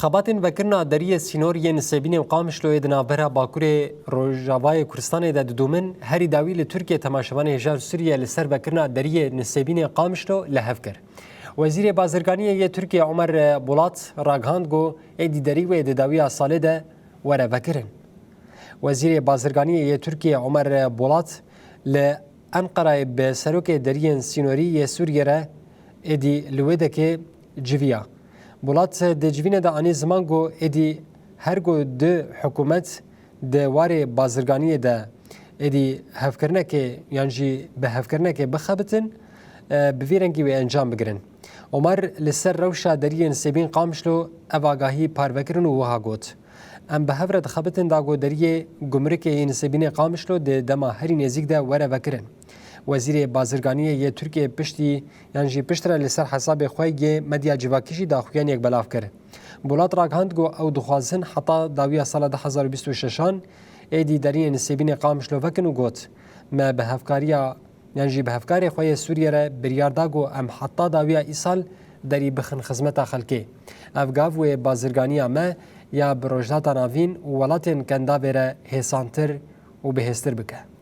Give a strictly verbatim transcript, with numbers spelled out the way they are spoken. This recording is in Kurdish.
Xebatên vekirina deriyê sînor yên Nisêbînê û Qamişloyê di navbera Bakurê Rojavayê Kurdistanê de didomin, herî dawî li Tirkiye temaşevanê hêja Sûriye li ser vekirina deriyê Nisêbînê Qamişlo li hev kir. Wezîrê Bazirganiyê yê Tirkiye Omer Bolat ragihand ku êdî derî wê di dawiya salê de were vekirin. Wezîrê Bazirganiyê yê Tirkiye Omer Bolat li Enqerayê bi serokê deriyên sînorî yê Sûriye re êdî li wê dekê civiya. Bolat di civînê de anî ziman ku êdî her ku du hikûmet di warê bazirganiyê de êdî hevkirinekê yan jî bi hevkirinekê bixebitin, e, bi vî rengî wê encam bigirin. Omer li ser rewşa deriyên Sêbîn Qamişlo ev agahî parve kirin û wiha got, Em bi hev re dixebitin da ku deriyê gumrikê yên Sêbînê Qamişlo di dema herî nêzîk de were vekirin. Wezîrê Bazirganiyê yê Tirkiyê piştî yan jî piştre li ser hesabê xwe yê medya civakî jî daxuyaniyek belav kir. Bolat ragihand ku ew dixwazin heta dawiya sala du hezar û bîst û şeşan êdî deriyên Sêbînê Qamişlo vekin û got, Me bi hevkariya yan jî bi hevkarê xwe yê Sûriye re biryar da ku em heta dawiya îsal derî bixin xizmeta xelkê. Ev gav wê bazirganiya me ya bi Rojhilata Navîn û welatên Kendavê re hêsantir û bihêztir bike.